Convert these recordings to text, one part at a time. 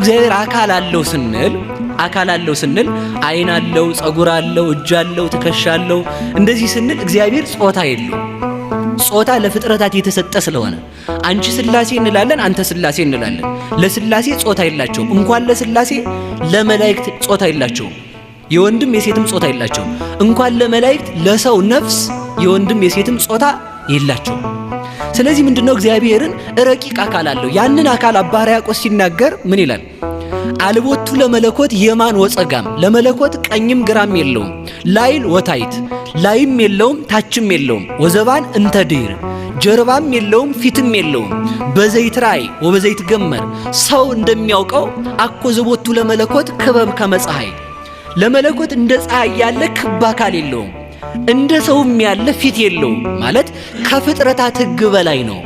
እግዚአብሔር አካል አለው ስንል፣ አካል አለው ስንል ዓይን አለው፣ ጸጉር አለው፣ እጅ አለው፣ ትከሻ አለው። እንደዚህ ስንል እግዚአብሔር ጾታ የለውም። ጾታ ለፍጥረታት የተሰጠ ስለሆነ አንቺ ስላሴ እንላለን፣ አንተ ስላሴ እንላለን። ለስላሴ ጾታ የላቸውም። እንኳን ለስላሴ ለመላእክት ጾታ የላቸውም። የወንድም የሴትም ጾታ የላቸውም። እንኳን ለመላእክት ለሰው ነፍስ የወንድም የሴትም ጾታ የላቸውም። ስለዚህ ምንድነው? እግዚአብሔርን ረቂቅ አካል አለው። ያንን አካል አባ ሕርያቆስ ሲናገር ምን ይላል? አልቦቱ ለመለኮት የማን ወጸጋም፣ ለመለኮት ቀኝም ግራም የለውም። ላዕል ወታሕት፣ ላይም የለውም ታችም የለውም። ወዘባን እንተ ድኅር፣ ጀርባም የለውም ፊትም የለውም። በዘይትራእይ ወበዘይትገመር፣ ሰው እንደሚያውቀው አኮ ዘቦቱ ለመለኮት ክበብ ከመ ፀሐይ፣ ለመለኮት እንደ ፀሐይ ያለ ክብ አካል የለውም። እንደ ሰውም ያለ ፊት የለውም። ማለት ከፍጥረታት ሕግ በላይ ነው።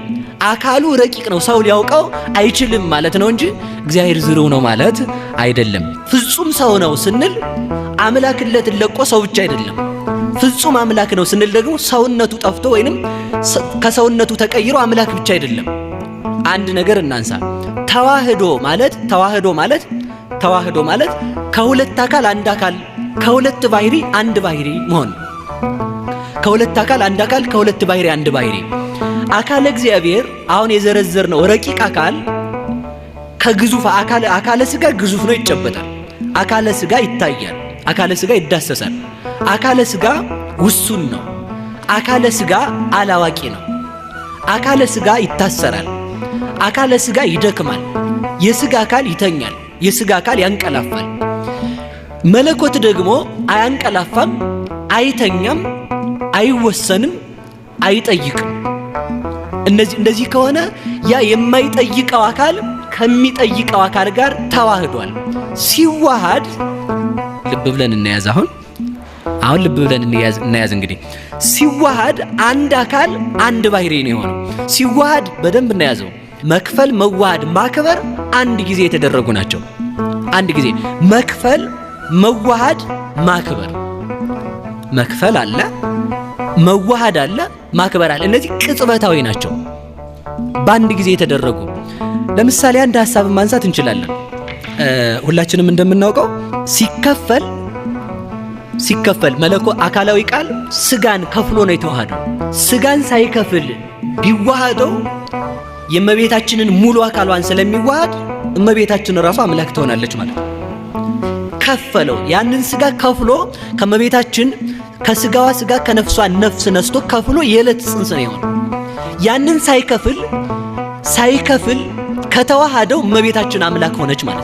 አካሉ ረቂቅ ነው፣ ሰው ሊያውቀው አይችልም ማለት ነው እንጂ እግዚአብሔር ዝርው ነው ማለት አይደለም። ፍጹም ሰው ነው ስንል አምላክነትን ለቆ ሰው ብቻ አይደለም። ፍጹም አምላክ ነው ስንል ደግሞ ሰውነቱ ጠፍቶ ወይንም ከሰውነቱ ተቀይሮ አምላክ ብቻ አይደለም። አንድ ነገር እናንሳ። ተዋህዶ ማለት፣ ተዋህዶ ማለት፣ ተዋህዶ ማለት ከሁለት አካል አንድ አካል፣ ከሁለት ባህሪ አንድ ባህሪ መሆን። ከሁለት አካል አንድ አካል፣ ከሁለት ባህሪ አንድ ባህሪ። አካለ እግዚአብሔር አሁን የዘረዘርነው ረቂቅ አካል ከግዙፍ አካል፣ አካለ ስጋ ግዙፍ ነው፣ ይጨበጣል። አካለ ስጋ ይታያል። አካለ ስጋ ይዳሰሳል። አካለ ስጋ ውሱን ነው። አካለ ስጋ አላዋቂ ነው። አካለ ስጋ ይታሰራል። አካለ ስጋ ይደክማል። የስጋ አካል ይተኛል። የስጋ አካል ያንቀላፋል። መለኮት ደግሞ አያንቀላፋም፣ አይተኛም፣ አይወሰንም፣ አይጠይቅም። እነዚህ እንደዚህ ከሆነ ያ የማይጠይቀው አካል ከሚጠይቀው አካል ጋር ተዋህዷል። ሲዋሃድ ልብ ብለን እንያዝ። አሁን ልብ ብለን እንያዝ። እንግዲህ ሲዋሃድ አንድ አካል አንድ ባህሪ ነው የሆነው። ሲዋሃድ በደንብ እናያዘው። መክፈል፣ መዋሃድ፣ ማክበር አንድ ጊዜ የተደረጉ ናቸው። አንድ ጊዜ መክፈል፣ መዋሃድ፣ ማክበር። መክፈል አለ፣ መዋሃድ አለ፣ ማክበር አለ። እነዚህ ቅጽበታዊ ናቸው፣ በአንድ ጊዜ የተደረጉ። ለምሳሌ አንድ ሀሳብ ማንሳት እንችላለን። ሁላችንም እንደምናውቀው ሲከፈል መለኮ አካላዊ ቃል ስጋን ከፍሎ ነው የተዋሃደው። ስጋን ሳይከፍል ቢዋሃደው የእመቤታችንን ሙሉ አካሏን ስለሚዋሃድ እመቤታችን ራሷ አምላክ ትሆናለች ማለት ነው። ከፈለው፣ ያንን ስጋ ከፍሎ ከእመቤታችን ከስጋዋ ስጋ ከነፍሷ ነፍስ ነስቶ ከፍሎ የዕለት ጽንስ ነው የሆነው። ያንን ሳይከፍል ከተዋሃደው እመቤታችን አምላክ ሆነች ማለት ነው።